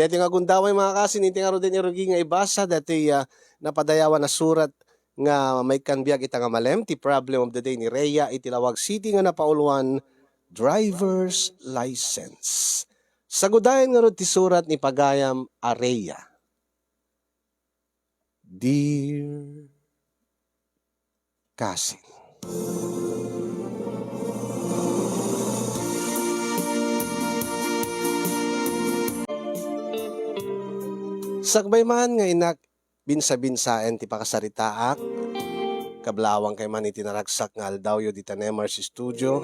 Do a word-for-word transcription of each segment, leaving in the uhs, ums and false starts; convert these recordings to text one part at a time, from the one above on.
Daytoy nga gundaway, mga kasin, inti ngaruden irugi nga ibasa daytoy, ah, napadayawan a surat nga maikkan biag ita nga malem, ti problem of the day ni Rhea iti Laoag City nga napauluan driver's license. Sagudayen ngarud ti surat ni pagayam a Rhea. Dear Kasin. Sakbay man nga inak binsa-binsaen ti pakasaritaak, kablaawankay man iti naragsak nga aldawyo dita Nemar's studio.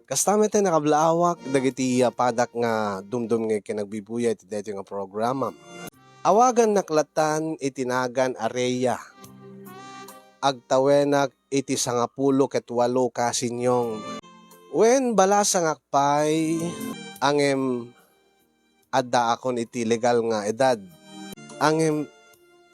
Kasta met ti nakablawak dagiti, ah, padak nga dumdum nga ken nagbibuya iti daytoy nga programa. Awagannak latan iti nagan a Rhea. Agtawenak iti sangapulo ket walo, Kasinyong. Wen, balasangak pay, angem addaakon iti legal nga edad. Angem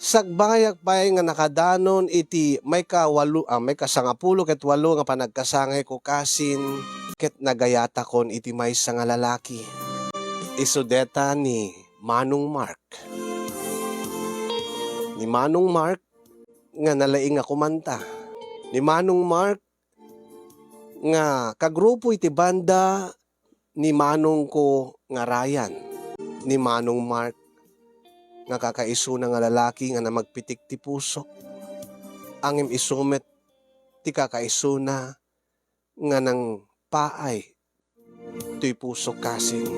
sakbayak pay nga nakadanon iti maikawalo, ah, maikasangapulo ket walo nga panagkasangayko, Kasin, ket nagayatakon iti maysa nga lalaki. Isu deta ni Manong Mark. Ni Manong Mark nga nalaing a kumanta. Ni Manong Mark nga kagrupo iti banda ni manongko nga Ryan. Ni Manong Mark nga kakaisuna nga lalaki nga namagpitik ti pusok. Angem isu met ti kakaisuna nga nangpaay toy pusok, Kasin.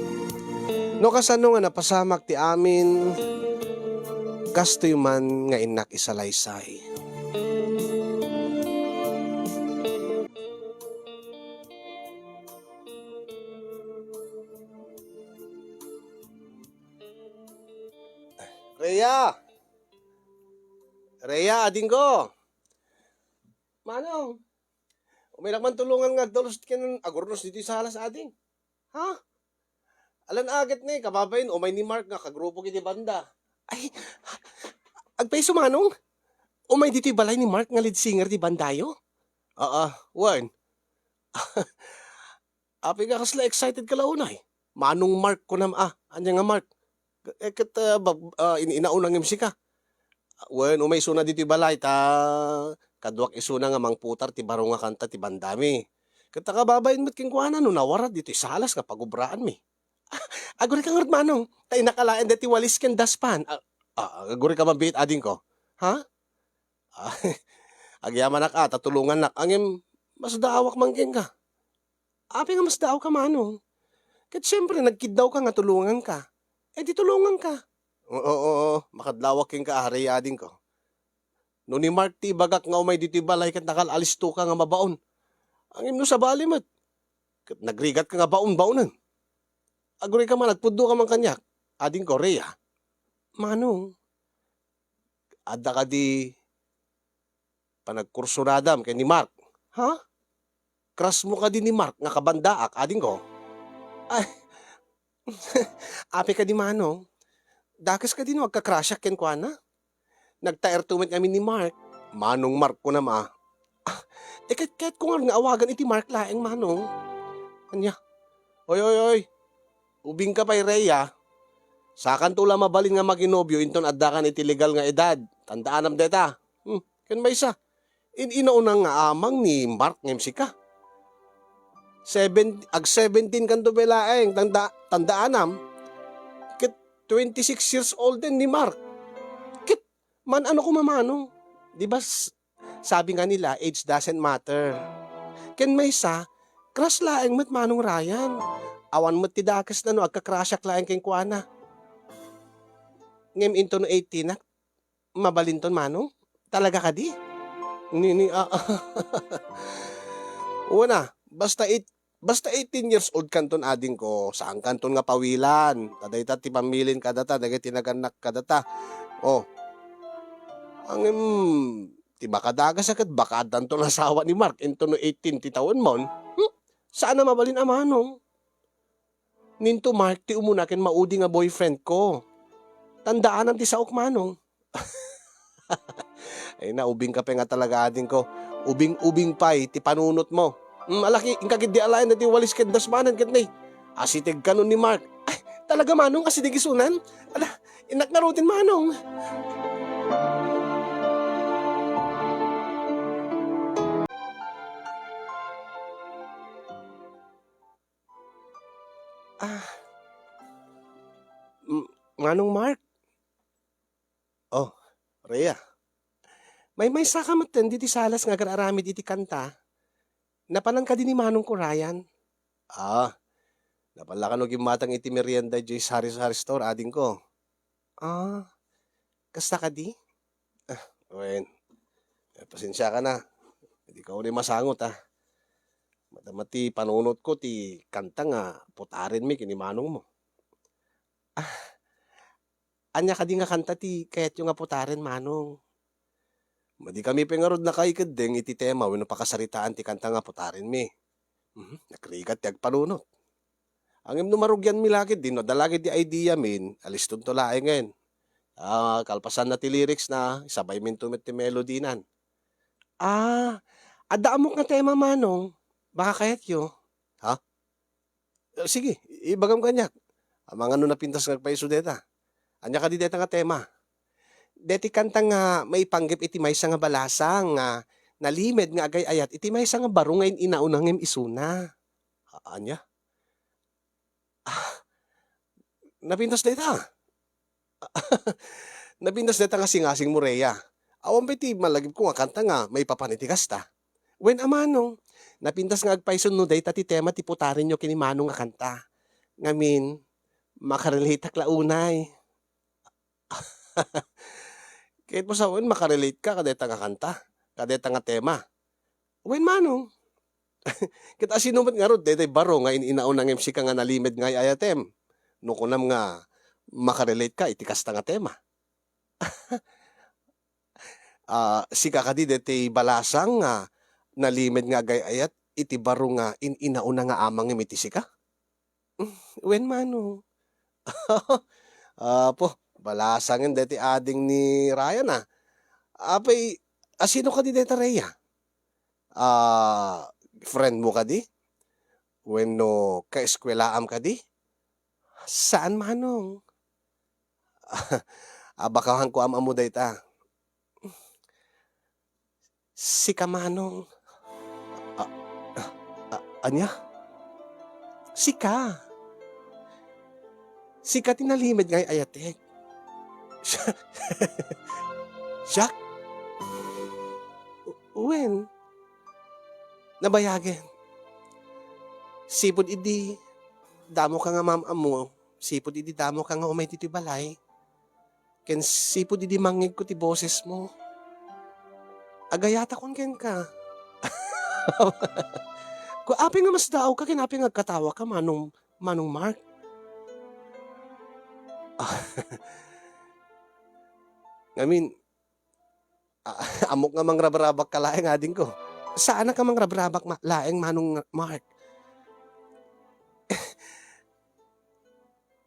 No kasano nga napasamak ti amin, kastoy man nga innak isalaysay. Rhea! Rhea, adingko! Manong, umaynak man tulongan nga agdalos ken agurnos ditoy salas, ading. Ha? Alan aget ni, kababain, umay ni Mark nga kagrupo iti banda. Ay, agpayso, Manong? Umay ditoy balay ni Mark nga lead singer ti bandayo? Aa, wen. Apay nga kasla excited ka la unay? Manong Mark kunam a. Ania nga Mark? Eh, ket, ah, bab-, ah, in-, inauna ngem sika. Wen, umay isuna ditoy balay ta kaduak isuna nga mangputar ti baro nga kanta ti bandami. Ket ta kababain met kenkuana no nawarad ditoy salas nga pagubraanmi. Agurika ngarud, Manong, ta innak alaen daytoy walis ken dustpan. Ah, ah, agurika mabiit, adingko. Ha? Ah, agyamanak a ta tulongannak, ngem masdaawak man kenka. Apay nga masdaawka, Manong? Ket siempre, nagkiddawka nga tulonganka. Eh, di tulonganka. Oo, oo, oo. Makadlawak kenka, a, Rhea, adingko. No ni Mark ti ibagak nga umay ditoy balay ket nakal-alistoka nga mabaon. Ngem no sabali met, ket nagrigatka nga baon-baonen. Agurika man, agpuddoka man kaniak, adingko, Rhea. Manong, adda kadi panagkursunadam ken ni Mark? Ha? Crush mo kadi ni Mark nga kabandaak, adingko? Ay, apay kadi, Manong? Dakes kadi no agka-crushak kenkuana? Nagtaerto met ngamin ni Mark. Manong Mark kunam a. Ah, eh, ket, ket ko nga awagan iti Mark laeng, Manong. Ania? Oy, oy, oy. Ubingka pay, Rhea. Sakanto la mabalin nga maginobio inton addakan iti legal nga edad. Tandaanam deta. Hmm, ken maysa. In-inauna nga amang ni Mark ngem sika. Seven, ag seventeen kanto pay laeng, tanda-, tandaanam. Ket twenty-six years old den ni Mark. Ket man-ano koma, Manong? Di ba s-, sabi nga nila, age doesn't matter. Ken maysa, crush laeng met, Manong Ryan. Awan met ti dakesna no agka-crushak laeng kenkuana. Ngem inton no eighteen-ak, mabalinton, Manong? Talaga kadi? Ni, ni, ah, wen a, basta it-, basta eighteen years old kanton, adingko, saan kanton nga pawilan. Ta dayta ti pammilin kadata, dagiti nagannak kadata. Oh. Ngem, ti makadagas a ket baka addanton asawa ni Mark inton no eighteen ti tawenmon. Hmm? Saan a mabalin a, Manong? Ninto Mark ti umuna ken maudi nga boyfriend ko. Tandaanam ti saok, Manong. Ay na, ubingka pay nga talaga, adingko. Ubing-ubing pay ti panunotmo. Hmm, alaki, inka ketdi alaen daytoy walis ken dustpanen ket ni. Asiteg kanon ni Mark. Ay, Talaga, Manong, a sika ti isunan? Ala, innak ngaruden, Manong. Ah, M-, Manong Mark? Oh, Rhea. Maymaysa ka metten ditoy salas nga agar-aramid iti kanta. Napanan kadi ni Manongko, Ryan? Ah, napan la kano gimmatang iti merienda idiay sari-sari store, adingko. Ah, kasta kadi? Ah, wen. Eh, pasensiakan a. Dika unay masangot, ah. Madama ti panunotko ti kanta nga putarenmi ken ni manongmo. Ah, ania kadi nga kanta ti kayatyo nga putaren, Manong? Madikami pay ngarud nakaikeddeng iti tema wenno pakasaritaan ti kanta nga putarenmi. Mhm, nagrigat ti agpanunot. Ngem no marugianmi la ketdi, no adda la ketdi idea min, alistonto laengen. Ah, kalpasanna ti lyrics na, isabayminto met ti melody nan. Ah, adda ammok nga tema, Manong. Baka kayatyo. Ha? Eh, sige, ibagam kaniak. Amangan no napintas nga agpayso deta. Ania kadi deta nga tema? Deti kanta nga maipanggep iti maysa nga balasang nga nalimed nga agay-ayat iti maysa nga baro nga in-inauna ngem isuna. A-, ania? Ah, napintas dayta. Napintas dayta nga singasingmo, Rhea. Awan pay ti malagipko nga kanta nga maipapan iti kasta. Wen a manong, napintas nga agpayso no dayta ti tema ti putarenyo ken ni manong nga kanta. Ngamin, makarelateak la unay. Ket mo sawen, makarelateka kadayta nga kanta, kadayta nga tema. Wen manong. Ket asino met ngarud daytoy baro nga in-inauna ngem sika nga nalimed nga ay-ayatem? No kunam nga makarelateka iti kasta nga tema. Ah, sika kadi daytoy balasang nga nalimed nga agay-ayat iti baro nga in-inauna nga amangem iti sika? Wen manong. Apo, balasangen daytoy ading ni Ryan, ah. Apay, asino kadi dayta, Rhea? Ah, friend mo kadi? Wenno kaeskuelaam kadi? Saan manong. Ah, baka hanko am-ammo dayta. Sika manong. A-, a-, a-, ania? Sika. Sika ti nalimed nga ay-ayatek. Siak? Wen. Nabayagen. Sipud idi damo ka nga mam-ammo, sipud idi damo ka nga umay ditoy balay, ken sipud idi mangngegko ti bosesmo, agayatakon kenka. Ku-, apay nga masdaawka ken apay nga agkatawaka, Manong, Manong Mark? Ngamin, a-, ammok nga mangrabrabak ka laeng, adingko. Saanak a mangrabrabak ma-, laeng, Manong Mark.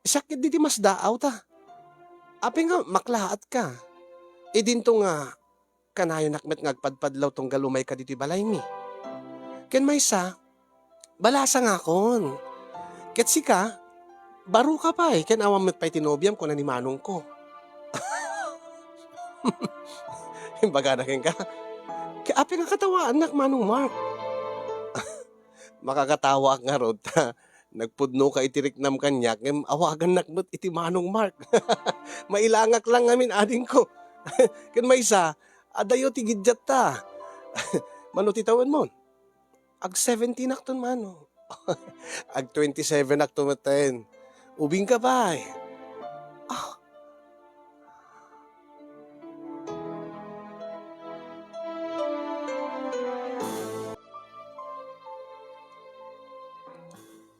Siak ketdi ti masdaaw ta. Apay nga maklaatka? Idinto nga kanayonak met nga agpadpadlaw tunggal umayka ditoy balaymi. Ken maysa, balasangakon. Ket sika, baroka pay, ken awan met pay ti nobiam, kuna ni manongko. Imbagana kenka, "Ke-, apay nga katawaannak, Manong Mark?" Makakatawaak ngarud ta nagpudnoka iti riknam kaniak, ngem awagannak met iti Manong Mark. Mailangak lang ngamin, adingko. Ken maysa, adayo ti giddiatta. Mano ti tawenmon? Ag seventeen akton, Manong. Ag twenty-seven akto metten. Ubingka pay. Ah.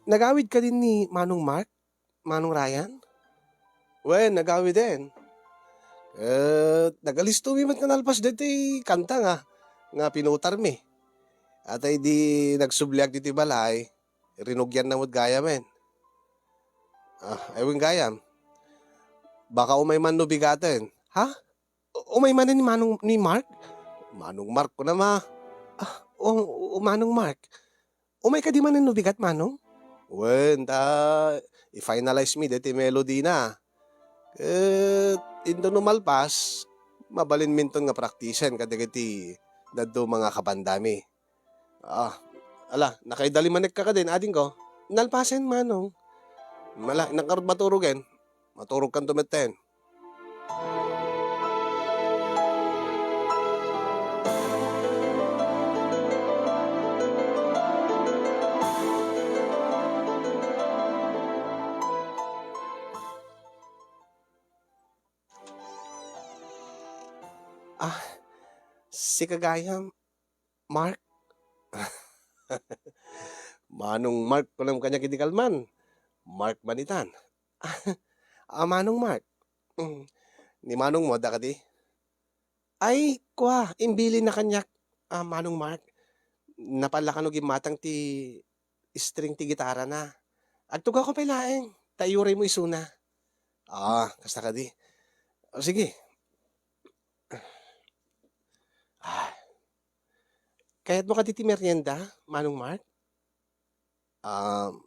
Nagawid kadi ni Manong Mark, Manong Ryan? Wen, nagawiden. Ket nagalistomi met nga nalpas daytoy kanta nga, nga pinutarmi. Ata idi nagsubliak ditoy balay, rinugianna met gayamen. Ah, ay wen gayam. Baka umay man no bigaten. Ha? U-, umay manen ni Manong, ni Mark? Manong Mark kunam a. Ah, o, o, Manong Mark. Umay kadi manen no bigat, Manong? Wen, ta i-finalize mi daytoy melody na. Ket inton no malpas, mabalinminton nga praktisen kadagiti dadduma nga kabandami. Ah, ala, nakaidalimanekka kadin, adingko. Nalpasen, manong. Ala, innak ngarud maturogen. Maturogkanto metten. Ah, sika gayam, Mark? Manong Mark, kunam kaniak idi kalman. Mark man itan. Ah, Manong Mark. Mm. Ni Manong mo, adda kadi? Ay, kua, imbilinna kaniak, ah, Manong Mark. Napallakano gimmatang ti string ti gitarana. Agtugawko pay laeng, ta iyuraymo isuna. Ah, kasta kadi. O, sige. Ah. Kayatmo kadi ti merienda, Manong Mark? Um,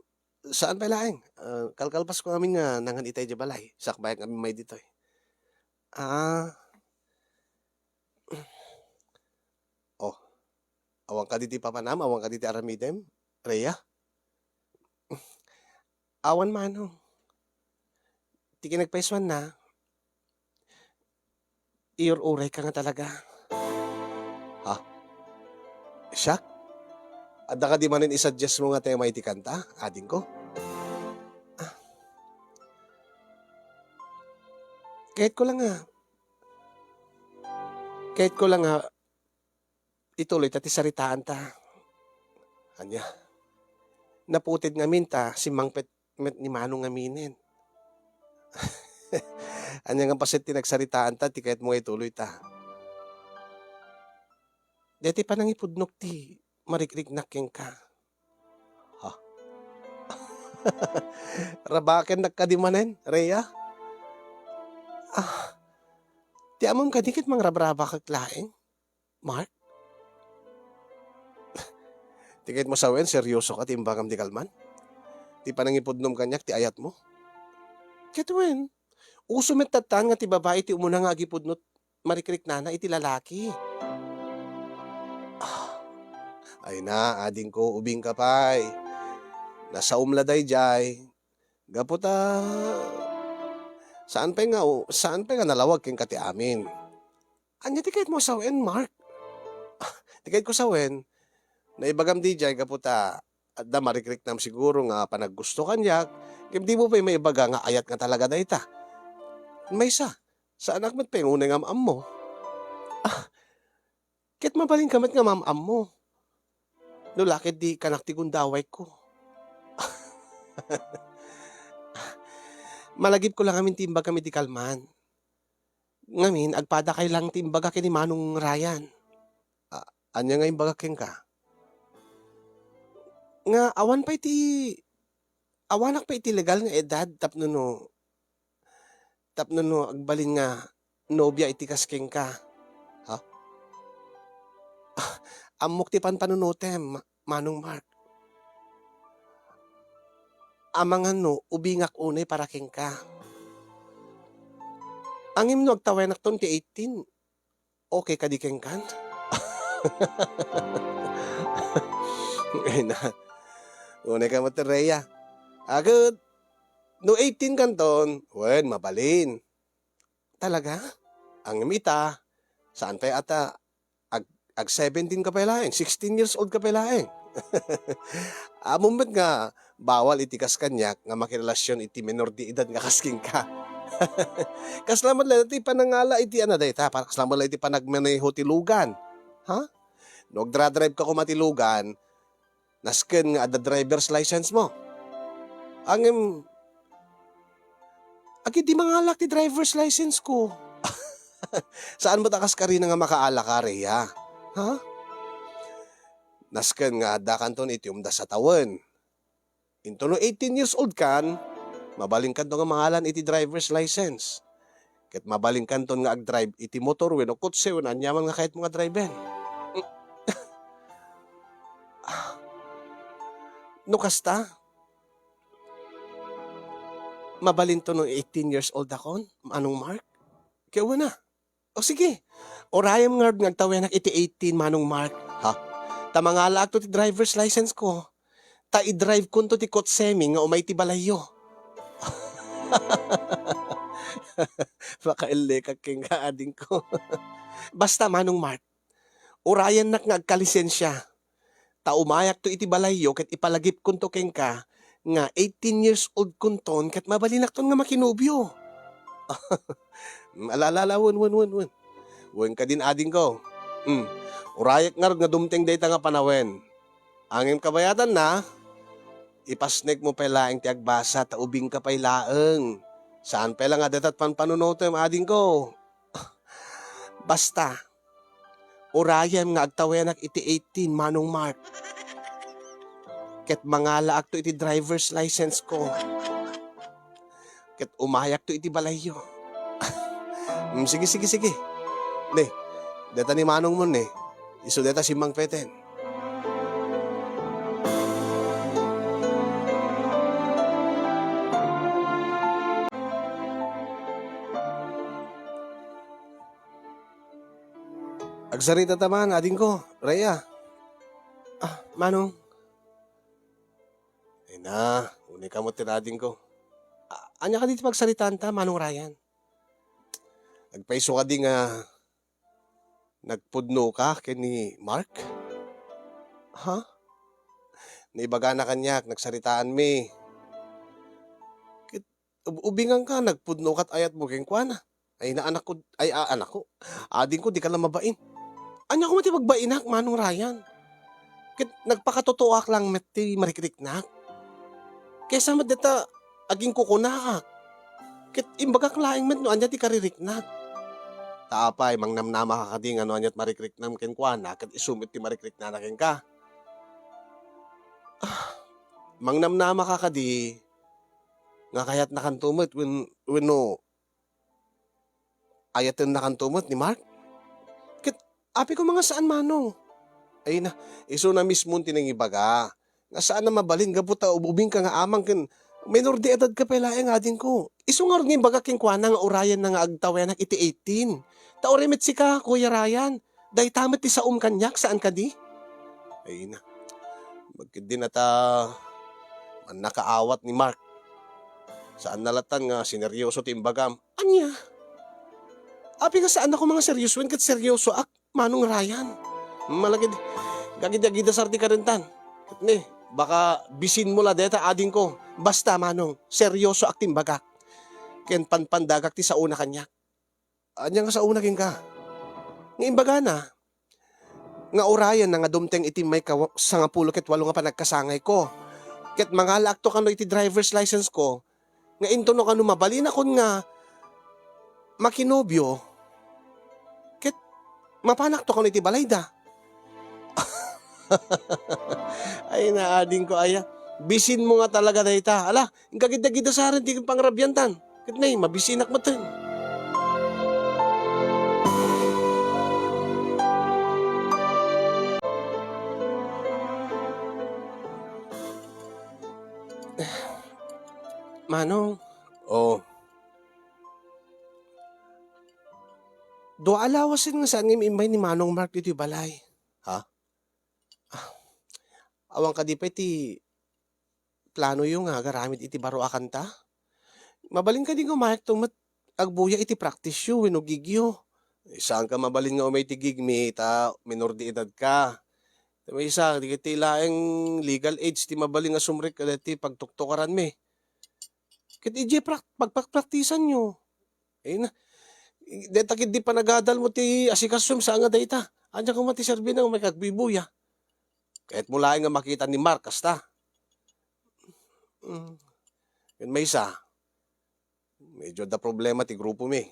saan pay laeng? Ah, kalkalpasko amin nga nangan itay idiay balay. Sakbayak amin may ditoy. Ah. Oh. Awan kadi ti papanam, awan kadi ti aramidem, Rhea? Awan, manong. Ti kinagpaysuanna, iyur-urayka nga talaga. Ha? Siak? Adda kadi manen isuggest mo nga tema iti kanta, adingko? Ah. Kayatko lang nga, kayatko lang nga ituloy ta ti saritaanta. Ania? Naputed ngamin ta simmangpet met ni Manong ngaminen. Ania nga paset ti nagsaritaanta ti kayatmo nga ituloy ta? Daytoy panangipudnok ti marikriknak kenka. Ha? Rabakennak kadi manen, Rhea? Ah, ti ammom kadi ket mangrabrabakek laeng, Mark? Ti kayatmo sawen, seryosoka ti imbagam di kalman? Ti panangipudnom kaniak ti ayatmo? Ket wen, uso met tattan nga ti babai ti umuna nga agipudno marikriknana iti lalaki. Ah, ay na, adingko, ubingka pay. Nasaom la daydiay. Gapu ta, saan pay nga, saan pay nga nalawag kenka ti amin. Ania ti kayatmo a sawen, Mark? Ti kayatko sawen, naibagam daydiay gapu ta adda marikriknam siguro nga panaggusto kaniak, ngem dimo pay maibaga nga ayat nga talaga dayta. Maysa, saanak met pay nga unay nga am-ammo. Ah, ket mabalinka met nga mam-ammo. No la ket di kanak ti gundawayko. Malagipko la ngamin ti imbagam idi kalman. Ngamin, agpadakay lang ti imbaga ken ni Manong Ryan. A-, ania nga imbagak kenka? Nga awan pay ti, awanak pay iti legal nga edad tapno no, tapno no agbalin nga nobia iti kas kenka. Ha? Ah, ammok ti panpanunotem, Manong Mark. Amangan no ubingak unay para kenka. Ngem no agtawenakton ti eighteen, okay kadi kenkan? Ay na. Unay ka met, Rhea. Agud, no eighteen kanton, wen, mabalin. Talaga? Ngem ita, saan pay ata, ag-, ag-seventeen ka pay laeng, sixteen years old ka pay laeng. Ammom met nga bawal iti kas kaniak nga makirelasyon iti menor de edad nga kas kenka. Kasla met laeng ti panangala iti ano dayta, pa-, kasla met laeng ti panagmaneho ti lugan. Ha? No agdra-drive ka koma ti lugan, nasken nga adda driver's license mo. Ngem, agidi mangalak ti driver's license ko. Saan met a kas karina nga makaalak, Rhea? Ha? Nasken nga adda kanton iti umdas a tawen. Intono eighteen years old kan, mabalinkanto nga mangalan iti driver's license. Ket mabalinkanton nga agdrive iti motor wenno kotse wenno aniaman nga kayatmo nga driven. No kasta, Mabalinto no eighteen years old akon, Manong Mark? Ket wen a. O sige, urayem ngarud nga agtawenak iti eighteen, Manong Mark. Ha? Ta mangalaakto ti driver's license ko. Ta i-drive konto ti kotsemi nga umay ti balayyo. Makaellekak kenka, adingko. Basta, Manong Mark, urayennak nga agkalisensia. Ta umayakto iti balayyo ket ipalagipkonto kenka nga eighteen years old konton ket mabalinakton nga makinobio. Ala, ala, ala, wen, wen, wen, wen. Wen kadin, adingko. Hmm. Urayek ngarud nga dumteng dayta nga panawen. Ngem kabayatanna, ipasnekmo pay laeng ti agbasa ta ubingka pay laeng. Saan pay la nga dayta panpanunotem, adingko. Basta, urayem nga agtawenak iti eighteen, Manong Mark. Ket mangalaakto iti driver's license ko. Ket umayakto iti balayyo. Mm, sige, sige, sige. Ne, deta ni manongmo ne. Isu deta simmangpeten. Agsarita ta man, adingko, Rhea. Ah, manong. Ay na, unay ka met ti adingko. A-, ania kadi ti pagsaritaanta, Manong Ryan? Agpayso kadi nga nagpudno ka ken ni Mark? Ha? Naibagana kaniak, nagsaritaanmi. Ket ub-, ubingan ka, nagpudno kat ayatmo kenkuana. Ay, na anakko, ay, a-, anakko. Adingko, di ka la mabain. Ania koma ti pagbainak, Manong Ryan? Ket nagpakatotoak lang met ti marikriknak. Kaysa met deta agingkukunaak. Ket imbagak laeng met no ania ti kaririknak. Ta apay, mangnamnama ka kadi nga no aniat marikriknam kenkuana, ket isu met ti marikriknana kenka. Ah, mangnamnama ka kadi nga kayatnakanto met wen-, wenno ayatennakanto met ni Mark? Ket apay koma nga saan, manong? Ay na, isuna mismo ti nangibaga nga saan a mabalin gapu ta ub-, ubingka nga amang ken menor de edad ka pay laeng, adingko. Isu ngarud nga imbagak kenkuana nga urayenna nga agtawenak iti eighteen. Ta uray met sika, Kuya Ryan, dayta met ti saom kaniak, saan kadi? Ay na, magkiddi na ta mannakaawat ni Mark. Saanna lattan nga sineryoso ti imbagam. Ania? Apay nga saanna koma nga seryosoen ket seryosoak, Manong Ryan? Malagid, gagidi-agidasar ti kadentan. Ket ne, baka bisinmo la deta, adingko. Basta, manong, seryosoak ti imbagak. Ken panpandagak ti saona kaniak. Ania nga saona kenka? Nga imbagana nga urayenna nga dumteng iti maykawa-, sangapulo ket walo nga panagkasangayko. Ket mangalaakto kano iti driver's license ko, nga intono kano mabalinakon nga makinobio, ket mapanakto kano iti balayda. Ay, naadingko aya. Bisinmo nga talaga dayta. Ala, inka gidagidasaren ti pangrabiantan. Ket nay, mabisinak metten. Manong. Oh. Dua a lawasen nga saan nga immay ni Manong Mark ditoy balay. Ha? Ah, awan kadi pay ti planoyo nga agaramid iti baro a kanta? Mabalin kadi nga umayakto met agbuya iti practice-yo wenno gig-yo? Eh, saanka mabalin nga umay iti gig-mi ta menor de edad ka. Ta maysa, dagiti laeng legal age ti mabalin nga sumrek kadagiti pagtuktukaranmi. Ket idiay prak-, pagpakpraktisanyo. Eh, na, deta ketdi panagadalmo ti asikasom, saan nga dayta. Ania koma ti serbina nga umayka agbubuya? Kayatmo laeng nga makita ni Mark kasta. Mm. Ken maysa, medyo adda problema ti grupomi.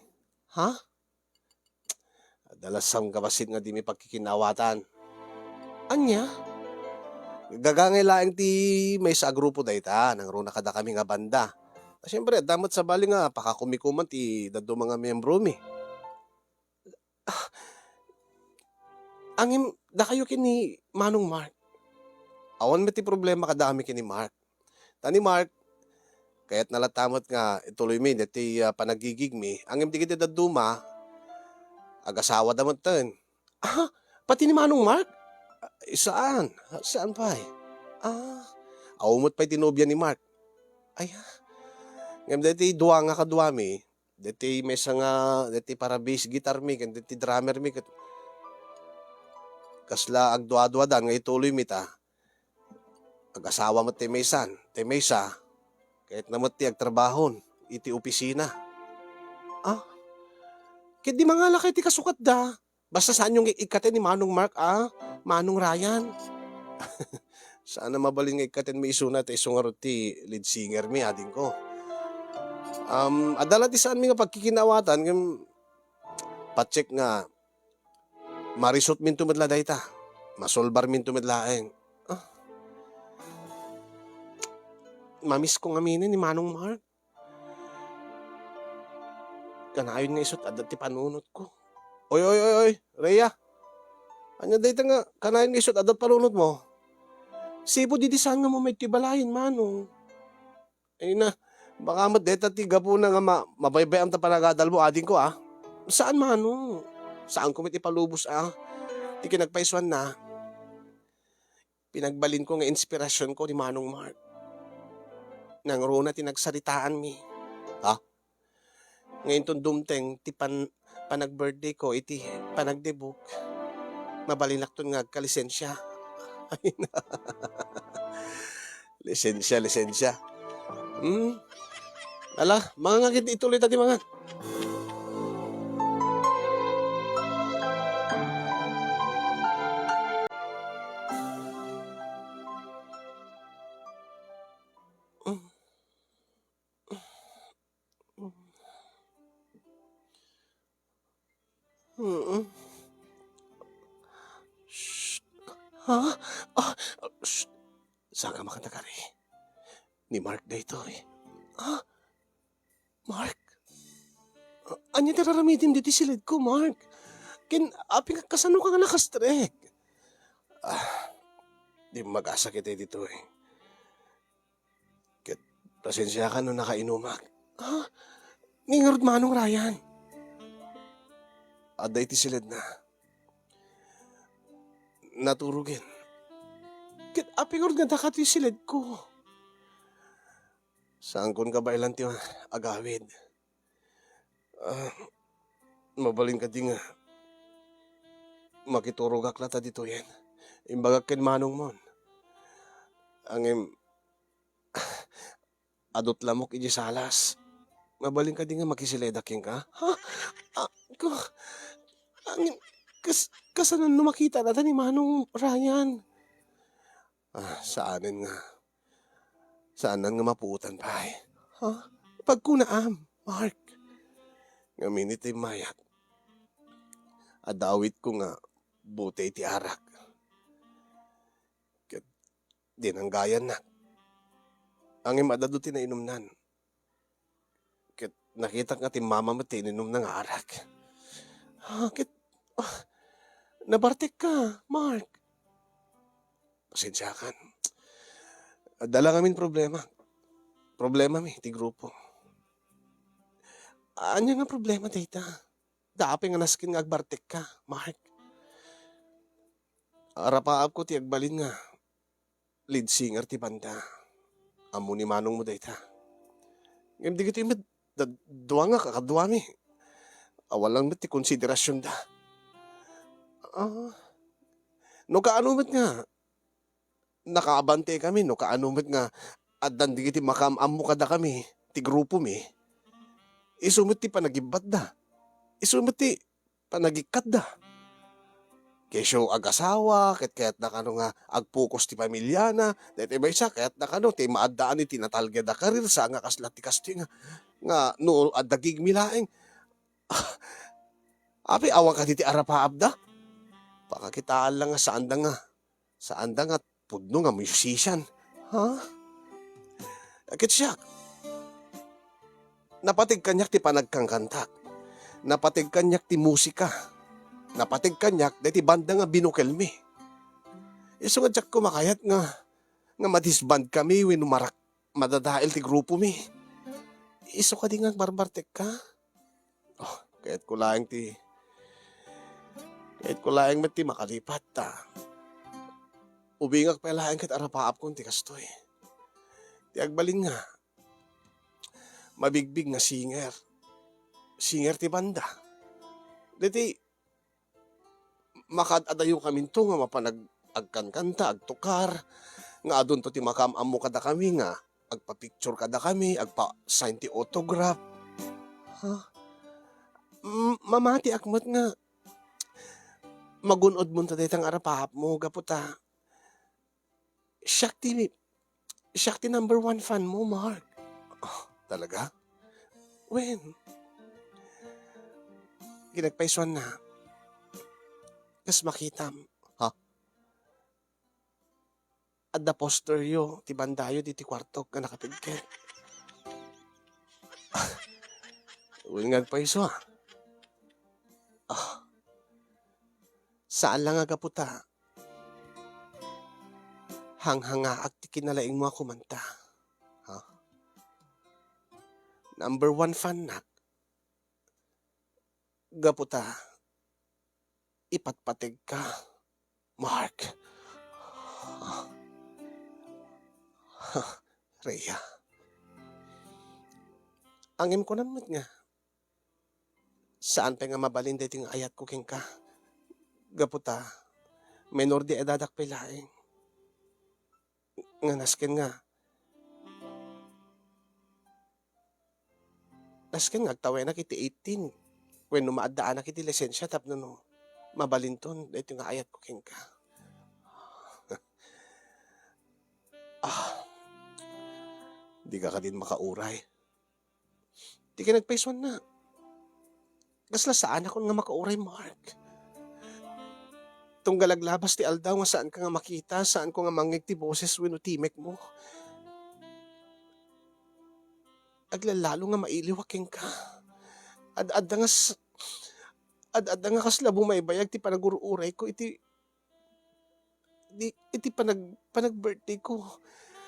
Ha? Adda la sangkabassit nga dimi pagkikinawatan. Ania? Gagangay laeng ti maysa a grupo dayta, nangruna kadakami nga banda. Siempre, adda met sabali nga pakakumikuman ti dadduma nga miyembromi. Ah, ngem dakayo ken ni Manong Mark. Awan met ti problema kadakami ken ni Mark. Ta ni Mark, Kayatna latta met nga ituloymi daytoy, ah, panagigigmi. Ngem dagiti dadduma, agasawada metten. Ah, pati ni Manong Mark? Ay, saan? Saan pay? Ah, awan met pay ti nobia ni Mark. Ay, ah. Ngem daytoy dua nga kaduami, daytoy maysa nga, daytoy para bass guitar mi, ken daytoy drummer mi, ket kasla agdua-duadan nga ituloymi ta. Agasawa met ti maysan, ti maysa, kayatna met ti agtrabahon iti opisina. Ah, ket di mangalakay ti kasukatda. Basta saanyo nga ikkaten ni Manong Mark, ah, Manong Ryan. Saan a mabalin nga ikkatenmi isuna ta isu ngarud ti lead singer mi, adingko. Um, adda la ti saanmi nga pagkikinaawatan, ngem patsek nga marisutminto met la dayta. Masolbarminto met laeng. Ah. Mamisko ngamin ni Manong Mark. Kanayon nga isut adda ti panunotko. Oy, oy, oy, oy, Rhea. Ania dayta nga kanayon nga isut adda ti panunotmo? Sipud idi saan nga mo met ti balayen, Manong. Ay na, baka met dayta ti gapuna nga ma-, mabaybay-am ta panagadalmo, adingko, ah. Saan, Manong. Saanko met ipalubos, ah. Ti kinagpaisuanna, pinagbalinko nga inspirasionko ni Manong Mark. Nangruna ti nagsaritaanmi. Ha? Nga inton dumteng ti pan-, panag-birthdayko iti panagdebuk, mabalinakton nga agkalisensia. Ay na. Lisensia, lisensia. Hmm? Ala, mangangagid ituloy ta ti mangan. Mm. Shh. Ha? Ah, shh. Saan ka makatagari? Ni Mark daytoy. Ha? Mark? Ania ti raramidem ditoy siledko, Mark? Ken apay nga kasano ka nga nakastrek? Ah, di magasakit ditoy. Ket pasensiakan no nakainumak. Ha? Ni ngarud Manong Ryan? Adda iti siledna. Naturogen. Ket apay ngarud nga dakato ti siledko? Saankon kabaelan ti agawid. Ah, mabalin kadi nga makiturogak latta ditoyen? Imbagak ken manongmon. Ngem, adut lamok idiay salas. Mabalin kadi nga makisiledak kenka? Ha? Ah, ko, angin, kas-, kasano no makita latta ni Manong Ryan? Ah, saanen nga. Saanen nga mapuotan pay. Ha? Pagkunaam, Mark. Ngamin iti mayat, adda awitko nga bote iti arak. Ket dinanggayannak. Ngem adda adu ti nainumnan. Ket nakitak nga timmama met ti ininumna nga arak. Ah, ket, ah, nabartekka, Mark. Pasensiakan. Adda la ngamin problema. Problemami ti grupo. Ania nga problema dayta? Apay nga nasken nga agbartekka, Mark? Arapaapko ti agbalin nga lead singer ti banda. Ammo ni manongmo dayta. Ngem dagitoy met, da-, dua nga kakaduami. Awan lang met ti konsiderasionda. Ah, no kaano met nga, nakaabante kami, no kaano met nga addan dagiti makaam-ammo kadakami, ti grupomi, isu met ti panagibbatda. Isu met ti panagikkatda. Kesyo agasawa, ket kayatna kano nga agpokos ti pamiliana, daytoy maysa, kayatna kano ti maaddaan iti natalged a karir, saan nga kasla ti kastoy nga, nga no adda gigmi laeng. Apay, awan kadi ti arapaapda? Pakakitaan lang nga saanda nga, saanda nga pudno nga musician. Ha? Ket siak, napateg kaniak ti panagkankantak. Napateg kaniak ti musika. Napateg kaniak daytoy banda nga binukelmi. Isu nga diak kumakayat nga, nga madisbandkami wenno marak-, madadael ti grupomi. Isu kadi nga agbarbartekka? Oh, kayatko laeng ti, kayatko laeng met ti makalipat ta ubingak pay laeng ket arapaapkon ti kastoy. Ti agbalin nga, mabigbig nga singer. Singer ti banda. Daytoy, makaad-adayo kaminto nga mapan ag-, agkankanta, agtukar, nga adunto ti makaam-ammo kadakami nga agpa-picture kadakami, agpa-sign ti autograph. Ha? M-, mamatiak met nga magun-odmonto dayta nga arapaapmo gapu ta siak ti, siak ti number one fan mo, Mark. Oh, talaga? Wen, kinagpaisuanna, kas makitam. Ha? Adda posteryo ti bandayo ditoy kuartok nga nakapigket. Wen nga agpaiso, ah. Ah. Saan la nga gapu ta hanghangaak ti kinalaingmo a kumanta. Ha? Number one fan nak. Gapu ta ipatpategka, Mark. Rhea. Ngem kunam met nga, saan pay nga mabalin daytoy nga ayatko kenka. Gapu ta, menor de edadak pay laeng. Nga nasken nga, nasken nga agtawenak iti eighteen wenno maaddaanak iti lisensia tapno no mabalinton daytoy nga ayatko kenka. Ah, dika kadin makauray. Ti kinagpaisuanna, kasla saanakon nga makauray, Mark. Tunggal aglabas ti aldaw nga saanka nga makita, saanko nga mangngeg ti boses wenno timek mo. Aglalalo nga mailiwak kenka. Ad-adda nga s-, ad-adda nga kasla bumaybayag ti panagur-urayko iti, di, iti panag-, panag-birthday ko.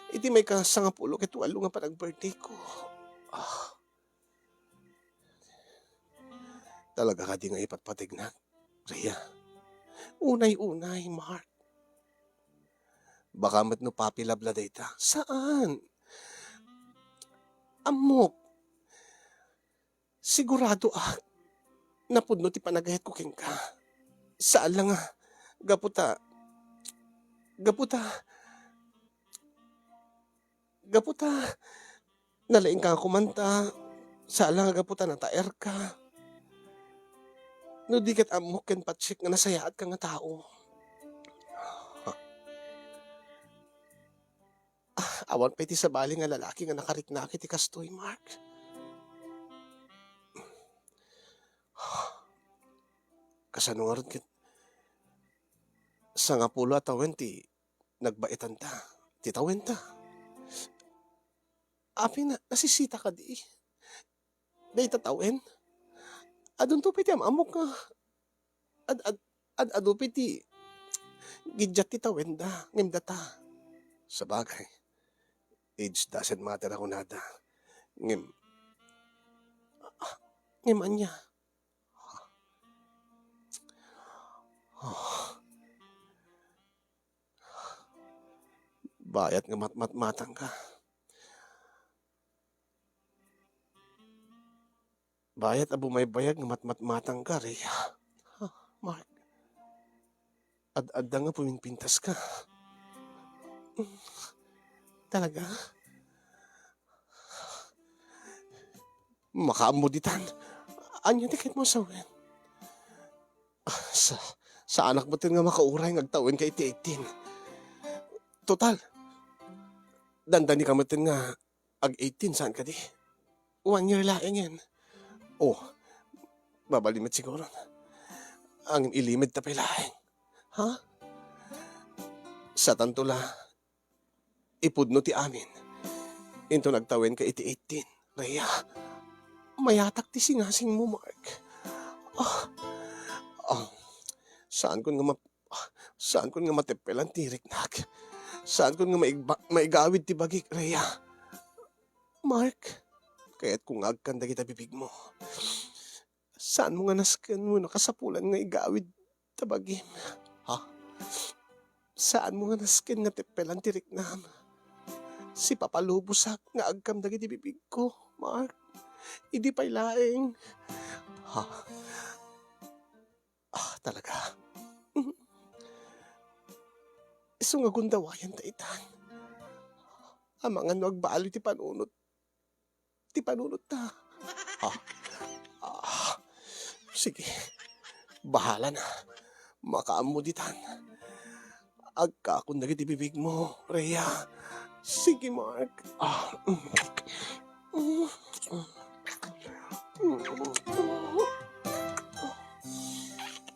Iti maika sangapulo ket walo nga panag-birthday ko. Ah. Talaga kadi nga ipatpategnak, Rhea? Unay-unay, Mark. Baka met no puppy love la dayta. Saan? Ammok. Siguradoak. Napudno ti panagayatko kenka. Saan la nga, gapu ta, gapu ta, gapu ta, nalaingka nga kumanta, saan la nga gapu ta nataerka. No di ket ammok ken patsek nga nasayaatka nga tao. Ah, awan pay ti sabali nga lalaki nga nakariknak iti kastoy, Mark. Kasano ngarud ket sangapulo a tawen ti nagbaetanta, ti tawenta? Apay, na-, nasisita kadi? Dayta tawen? Adunto pay ti am-ammok nga ad-, ad-, ad-adu pay ti giddiat ti tawenda, ngem data. Sabagay, age doesn't matter a kunada. Ngem, ngem ania? Bayat nga matmatmatangka. Bayat a bumaybayag nga matmatmatangka, Rhea. Ha, Mark? Ad-adda nga pumingpintaska. Talaga? Makaammo ditan. Ania ti kayatmo a sawen? Ah, sa-, saanak metten nga makauray nga agtawenka iti eighteen. Total, dandanika metten nga ag-eighteen, saan kadi? One year laengen. Oh, mabalin met siguro. Ngem ilimed ta pay laeng. Ha? Saanto la ipudno ti amin. Inton agtawenka iti eighteen, Rhea, mayatak ti singasingmo, Mark. Ah, ah, saankon nga map-, ah, saankon nga mateppelan ti riknak. Saankon nga maigba-, maigawid ti bagik, Rhea. Mark, Kayatko nga agkan dagita bibigmo. Saanmo nga nasken wenno kasapulan nga igawid ta bagim? Ha? Saanmo nga nasken nga teppelan ti riknam? Sipapalubosak nga agkam dagiti bibigko, Mark. Idi pay laeng. Ha? Ah, talaga. Isu nga gundawayanta itan. Amangan no agbali ti panunot. Ti panunotta. Ah. Ah. Sige. Bahala na. Makaammo ditan. Agkakon dagiti bibigmo, Rhea. Sige, Mark. Ah. Mm. Mm. Mm.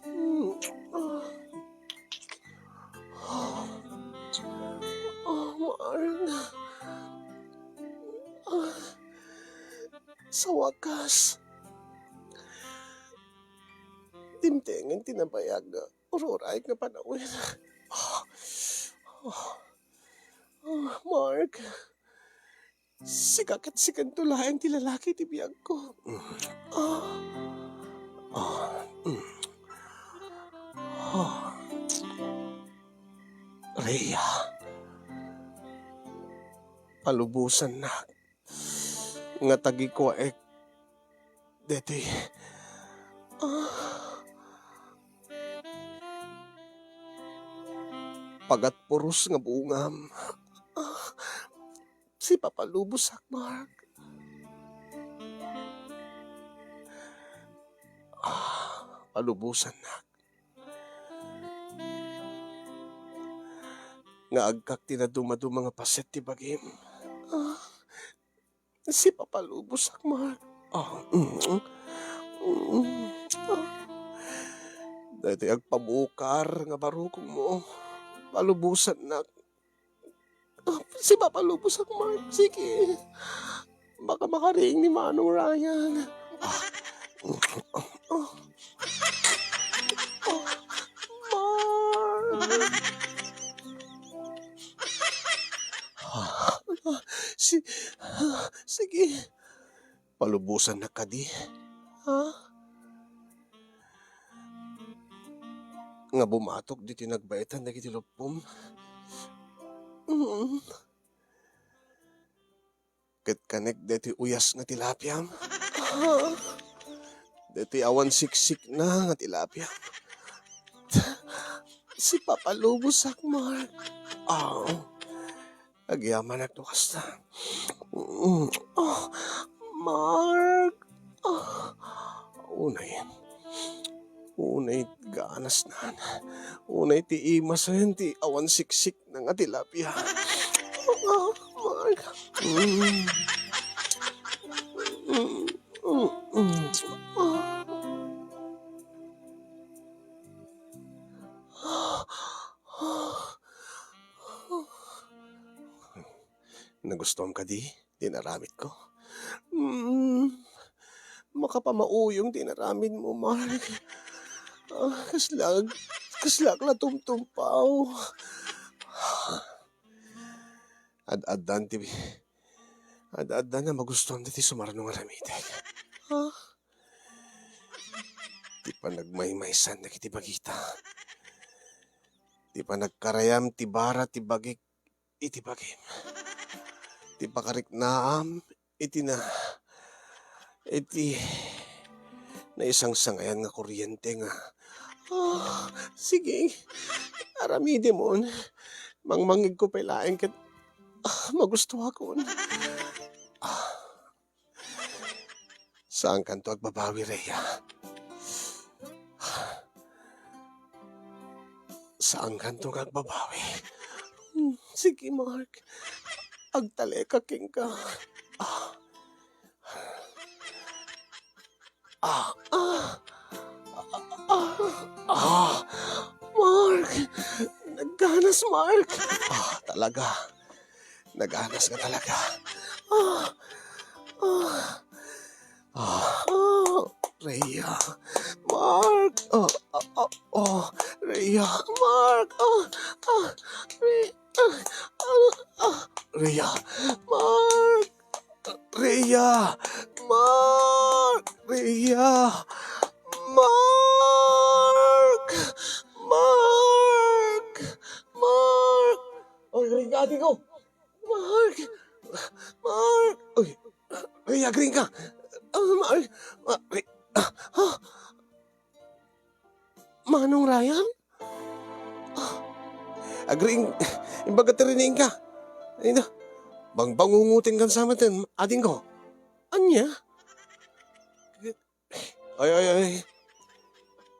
Mm. Ah. Ah, Mark. Ah. Sa wakas, dimtengen ti nabayag nga ururay nga panawen. Ah. Ah. Ah, Mark, sika ket sikanto laeng ti lalaki ti biagko. Ah. Ah. Mm. Ah. Rhea, palubosannak nga tagikuaek deti, ah, pagatpuros nga bungam. Ah, sipapalubosak, Mark. Ah, palubosannak nga agkak ti nadumaduma nga paset ti bagim. Ah, sipapalubosak, Mark. Ah, mm, mm, ah. Daytoy agpabukar nga barukongmo, palubosannak. Ah, sipapalubosak, Mark. Sige. Baka makariing ni Manong Ryan. Ah. Ah. Ah. Mark. Ah. Si-, ah, sige. Palubosannak kadi? Ha? Nga bumatok ditoy nagbaetan dagiti luppom. Mm. Ket kanek daytoy uyas nga tilapiam. Ah. Daytoy awan siksikna nga tilapiam. Sipapalubosak, Mark. Ah. Agyamanak no kasta. Mm. Ah, Mark. Ah. Unay. Unay ganasnan. Unay ti imasen ti awan siksik na nga tilapia. Ah, Mark. Mm. Mm, mm, mm. Ah. Nagustuam kadi ti inaramidko? Mm, makapamauyong ti inaramidmo, Mark. Ah, kasla, kasla ak la tumtumpaw. Ad-addan ti, ad-addan a magustuam daytoy sumarno nga aramidek. Ah, ti panagmaymaysan dagiti bagita. Ti panagkarayam ti bara ti bagik iti bagim. Ti pakariknaam iti na, iti naisangsangayan nga kuryente nga, ah, sige, aramidemon. Mangmangngegko pay laeng ket, ah, magustuakon. Ah. Saankanto agbabawi, Rhea. Saankanto nga agbabawi. Hmm, sige, Mark. Agtalekak kenka. Ah. Ah, ah. Ah, ah. Mark! Nagganas, Mark! Ah, talaga. Naganas nga talaga. Ah, ah, ah, ah, Rhea. Mark! Ah, ah, ah, oh, Rhea. Mark! Ah, ah, Rhea. Ah, ah, Rhea. Mark! Rhea! Mark! Rhea! Mark! Mark! Mark! Oy, Rhea, adi ko! Mark! Mark! Oy, Rhea, green ka! Ah, Mark! Ah, Rhea! Ah, ah. Manong Ryan? Ah, agriing, imbaga ti riniing ka. Ay na, bangbangunguten kan samaten, ading ko. Anya? Ay, ay, ay.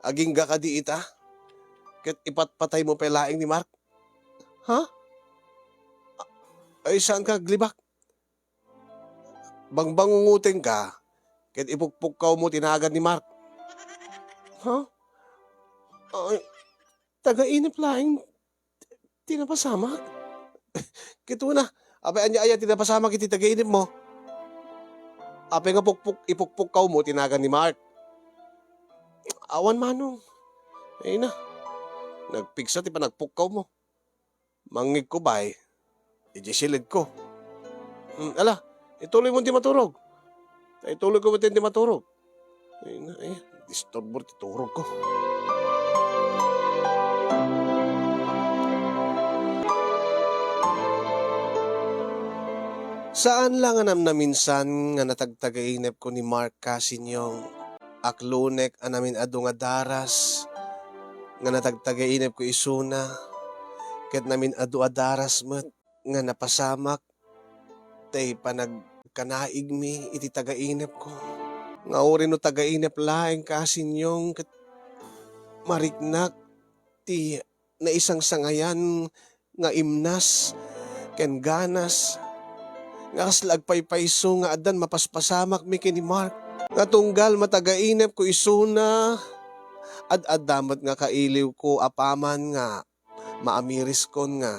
Agingga ka di ita? Ket ipatpatay mo pay laeng ni Mark? Ha? Ay, saan ka aglibak? Bangbangunguten ka, ket ipukpukkaw mo ti nagan ni Mark. Ha? Ay, taga-inep laeng ti napasamak? Ket una, apay ania aya ti napasamak iti taga-inep mo? Apay nga pukpuk-, ipukpukkaw mo ti nagan ni Mark? Awan manong. Ay na, nagpigsa ti panagpukkaw mo. Mangngegko bay, idiay silidko. Hmm, ala, ituloy mo ti maturog. Ta ituloy ko met ti maturog. Ay na, ay, disturbo ti turog ko. Saan la nga namnaminsan nga natagtagainepko ni Mark Casinyong. Aklonek a namin-adu nga daras nga natagtagainepko isuna, ket namin-adu a daras met nga napasamak tay panagkanaigmi iti tagainepko. Nga uray no tagainep laeng Casinyong ket mariknak ti naisangsangayan nga imnas ken ganas nga kasla agpaypayso nga addan mapaspasamakmi ken ni Mark. Nga tunggal matagainepko isuna, ad-adda met nga kailiwko apaman nga maamiriskon nga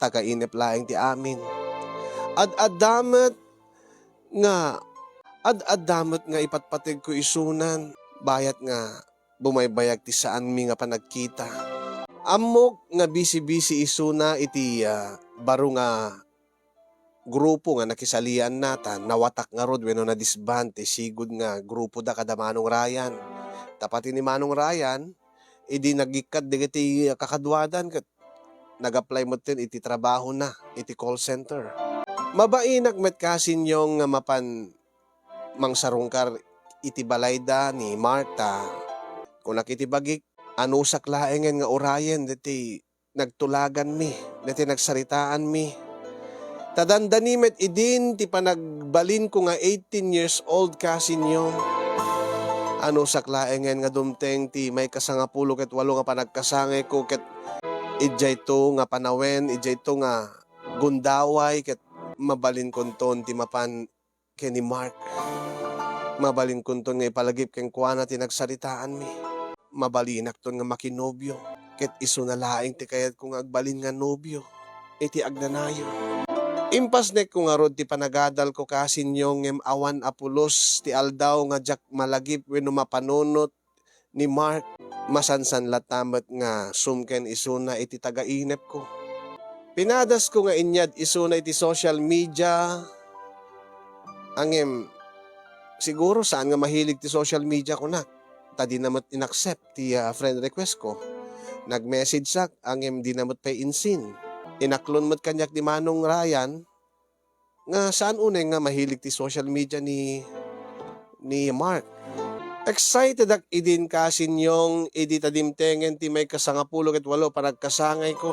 tagainep laeng ti amin. Ad-adda met nga, ad-adda met nga ipatpategko isunan, bayat nga bumaybayag ti saanmi nga panagkita. Ammok nga bisi-bisi isuna iti, ah, baro nga grupo nga nakisalianna, ta nawatak ngarud wenno nadisband ti sigud nga grupoda kada Manong Ryan. Ta pati ni Manong Ryan, idi nagikkat dagiti kakaduadan ket nag-apply metten iti trabahona iti call center. Mabainak met Casinyong nga mapan mangsarungkar iti balayda ni Mark ta kunak iti bagik, anusak laengen nga urayen deti nagtulaganmi, deti nagsaritaanmi. Ta dandani met idin ti panagbalinko nga eighteen years old, Casinyong. Anusak laengen nga dumteng ti maikasangapulo ket walo nga panagkasangayko ket idiayto nga panawen, idiayto nga gundaway ket mabalinkonton ti mapan ken ni Mark. Mabalinkonton nga ipalagip kenkuana ti nagsaritaanmi. Mabalinakton nga makinobio, ket isuna laeng ti kayatko nga agbalin nga nobio iti agnanayon. Impasnekko ngarud ti panagadalko, Casinyong, ngem awan a pulos ti aldaw nga diak malagip wenno mapanunot ni Mark. Masansan latta met nga sumken isuna iti tagainepko. Pinadasko nga inyad isuna iti social media, ngem siguro saan nga mahilig ti social media kunak, ta dina met in-accept ti, ah, friend request ko. Nag-message-ak, ngem dina met pay in-seen. Inaklon met kaniak ni Manong Ryan, nga saan unay nga mahilig ti social media ni, ni Mark. Excitedak idin, Casinyong, idi ta dimtengen ti maikasangapulo ket walo panagkasangayko.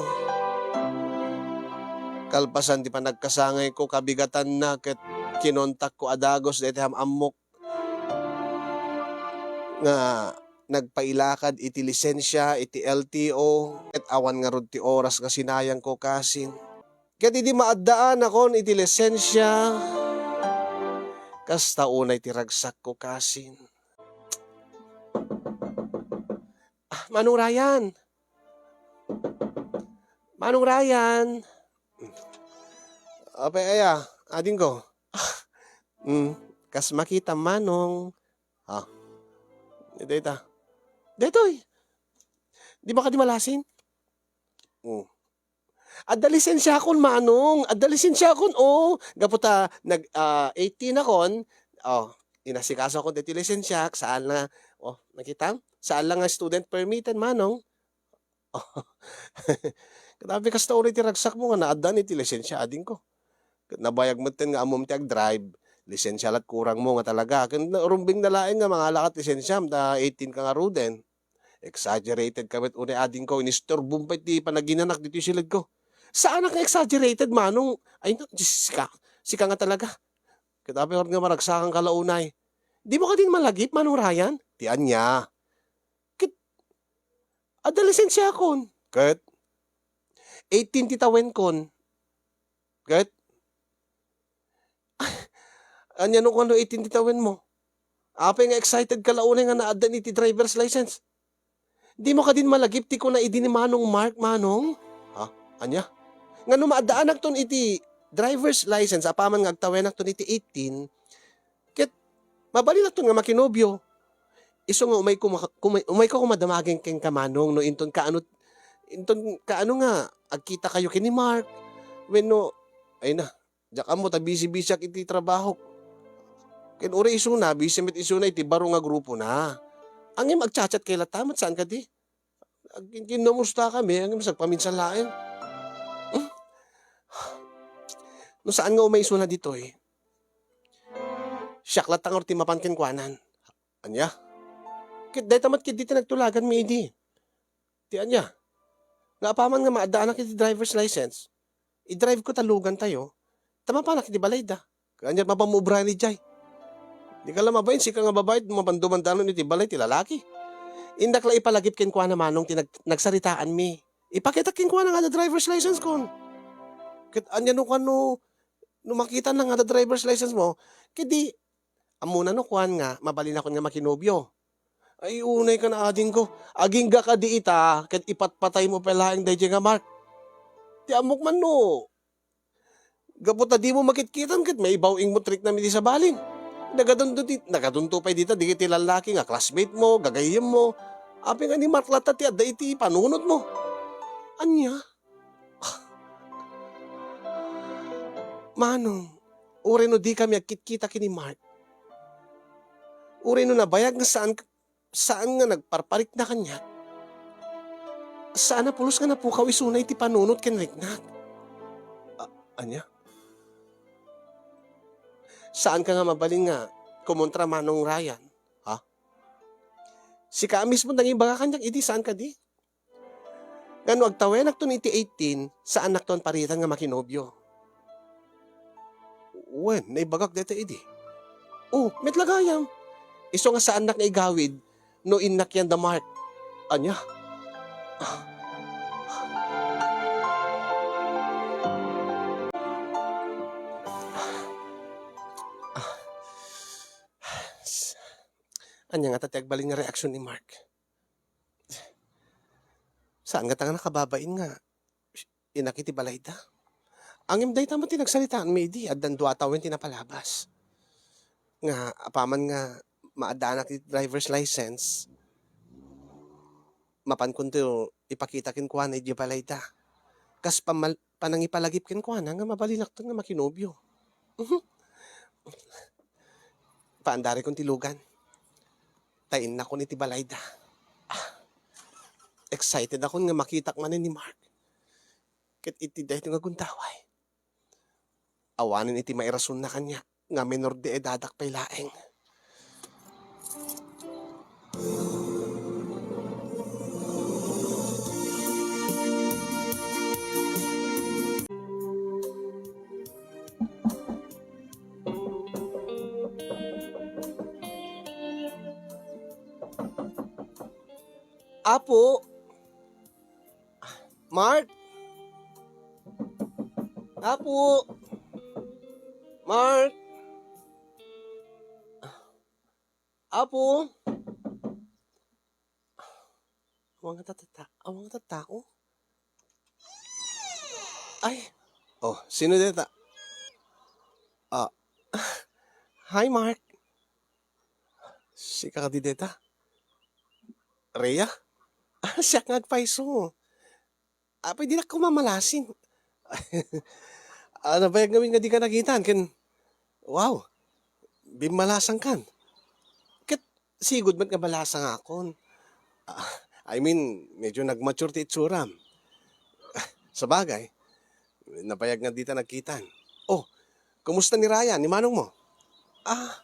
Kalpasan ti panagkasangayko, kabigatanna ket kinontakko a dagus daytoy am-ammok nga nagpailakad iti lisensia iti L T O, ket awan ngarud ti oras nga sinayangko, Casin. Ket idi maaddaanakon iti lisensia, kasta unay ti ragsakko, Casin. Ah, Manong Ryan! Manong Ryan! Apay aya, adingko? Ah, mm, kas makita, Manong. Ah, dayta. Daytoy! Di ba ka di malasin? Mm. Adda lisensiakon, manong. Adda lisensiakon, o. Gapu ta nag, ah, eighteen akon, o, inasikasoakon daytoy lisensiak, saan la, o, nakitam? Saan la nga student permiten, manong. Kadapi kasta uray ti ragsakmo nga naaddaan iti lisensia, adingko. Ket nabayag metten nga ammom ti agdrive, lisensia lat kurangmo nga talaga. Ken rumbeng na laeng nga mangalakat lisensiam ta eighteen ka ngaruden. Exaggerated ka met unay, adingko, inistorbom pay ti panaginanak ditoy siledko. Saanak nga exaggerated, manong. Ay, na, Diyos, sika, sika nga talaga. Ket apay nga maragsakan ka la unay. Dimo kadin malagip, Manong Ryan? Ti ania? Ket adda lisensiakon. Ket eighteen ti tawenkon. Ket ania no kuano eighteen ti tawenmo? Apay nga excited ka la unay nga naaddan iti driver's license? Dimo kadin malagip ti kuna idi ni Manong Mark, manong? Ha? Ania? Nga no maaddaanak ton iti driver's license apaman nga agtawenakton iti eighteen, ket mabalinakton nga makinobio. Isu nga umayko maka-, kumay-, umayko koma damagen kenka, manong, no inton kaano, inton kaano nga agkitakayo ken ni Mark. Wenno, ay na, diak ammo ta busy-busyak iti trabahok. Ken uray isuna, busy met isuna iti baro nga grupona. Ngem agchat-chat kay latta met, saan kadi? Agkinkinumusta kami, ngem sagpaminsan laeng. Hmm? No saan nga umay isuna ditoy, siak latta ngarud ti mapan kenkuanan. Ania? Ket dayta met ketdi ti nagtulaganmi idi. Ti ania? Nga apaman nga maaddaanak iti driver's license, i-drive ko ta lugantayo, ta mapanak iti balayda. Ania, mapanmo ubrayan idiay? Dika la mabain, sika nga babai, mapan dumandanon iti balay ti lalaki. Indak la ipalagip kenkuana, manong, ti nag-, nagsaritaanmi. Ipakitak kenkuana nga adda driver's license kon. Ket ania no kuano, no makitana nga adda driver's license mo, ket di, ammona no kuan nga mabalinakon nga makinobio. Ay, unay ka na, adingko. Agingga kadi ita, ket ipatpataymo pay laeng daydiay nga Mark. Ti ammok man no, gapu ta dimo makitkitam ket maibaw-ingmo ti riknam iti sabalin. Nagadunto ti, nagadunto pay dita dagiti lallaki nga classmate mo, gagayyemmo. Apay nga ni Mark latta ti adda iti panunotmo. Ania? Manong, uray no dikami agkitkita ken ni Mark, uray no nabayag nga saan, saan nga nagparparikna kaniak, saan a pulos nga napukaw isuna iti panunot ken riknak. A-, ania? Saan ka nga mabalin nga kumontra, Manong Ryan? Ha? Sika a mismo nangibaga kaniak idi, saan kadi? Nga no agtawenakton iti eighteen, saannakton paritan nga makinobio. Wen, naibagak dayta idi. O, met la gayam. Isu nga saannak nga igawid no innak yan da Mark. Ania? Ania ngata ti agbalin nga reaksyon ni Mark? Saan ngata nga nakababain nga innak iti balayda? Ngem dayta met ti nagsaritaanmi idi, addan dua a tawen ti napalabas. Nga apaman nga maaddaanak ti driver's license, mapankonto ipakita kenkuana idiay balayda. Kas pamal-, panangipalagip kenkuana nga mabalinakton nga makinobio. Mhm. Paandarikon ti lugan. Ta innakon iti balayda. Ah, excited akon nga makitak manen ni Mark. Ket iti daytoy nga gundaway, awanen iti mairasonna kaniak nga menor de edadak pay laeng. Apo, Mark? Apo? Mark? Apo? Awan nga tatta-, awan nga tattao. Ay. Oh, sino deta? Ah. Hi, Mark. Sika kadi deta? Rhea? Ah, siak nga agpayso. Apay, dinak ko mamalasin. Ah, nabayag ngamin nga dika nakitan ken, wow, bimmalasangkan. Ket sigud met nga malasangakon. Ah, I mean, medyo nag-mature ti itsuram. Ah, sabagay, nabayag nga dita nagkitan. Oh, kumusta ni Ryan, ni manong mo? Ah,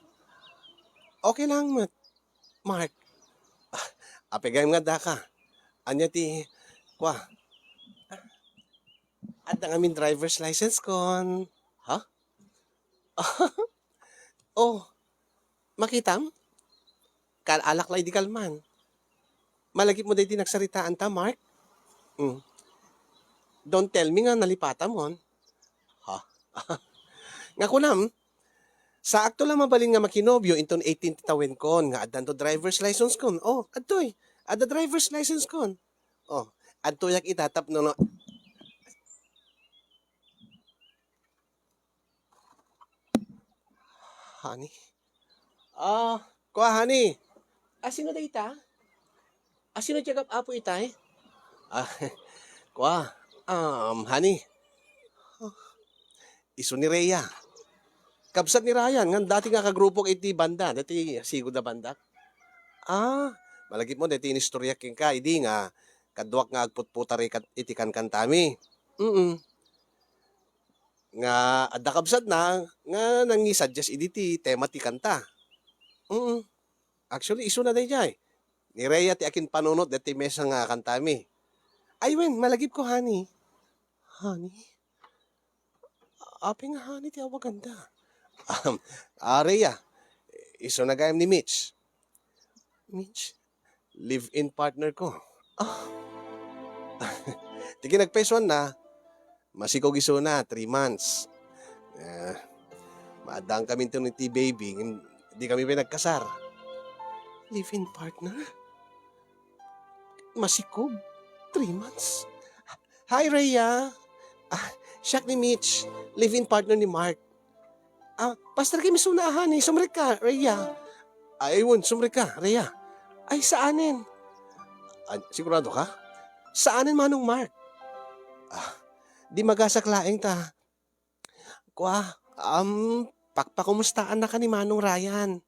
okay lang met, Mark. Ah, apay gayam nga addaka. Ania ti, kua, adda ngamin driver's license kon. Ha? Oh, makitam? Kal-alak la idi kalman. Malagipmo daydi nagsaritaanta, Mark? Mm. Don't tell me nga nalipatamon. Ha? Nga kunam, saakto la mabalin nga makinobio inton eighteen ti tawenkon nga addanto driver's license kon. Oh, adtoy. Adda driver's license kon. Oh, adtoyak ita tapno no. Honey? Ah, kua, honey. Ah, sino dayta? Ah, sino ti apo itay? Ah, kua, um, honey. Isu ni Rhea. Kabsat ni Ryan, nga dati nga kagrupok iti banda, dati sigud a bandak. Ah, malagipmo, dati inistoryak kenka, idi nga kaduak nga agputputar ikat-, iti kankantami. Mm. Nga adda kabsatna nga nangisuggest idi ti tema ti kanta. Mm. Actually, isuna daydiay. Ni Rhea ti akinpanunot deti maysa nga kantami. Ay, wen, malagipko, honey. Honey? Apay nga honey ti awaganda? Um, ah, Rhea, isuna gayam ni Mitch. Mitch? Live-in partner ko. Ah. Ti kinagpaysuanna, masikog isuna, three months. Eh, maaddaankaminton iti baby, ngem di kami pay nagkasar. Live-in partner? Masikog? Three months? Hi, Rhea. Ah, siak ni Mitch, live-in partner ni Mark. Ah, pastor kami isuna, honey. Sumrek ka, Rhea. Ay, wen, sumrek ka, Rhea. Ay, saanen? Ah, sigurado ka? Saanen, Manong Mark? Ah, di magasak laeng ta. Kua, um, pakpakumustaannaka ni Manong Ryan.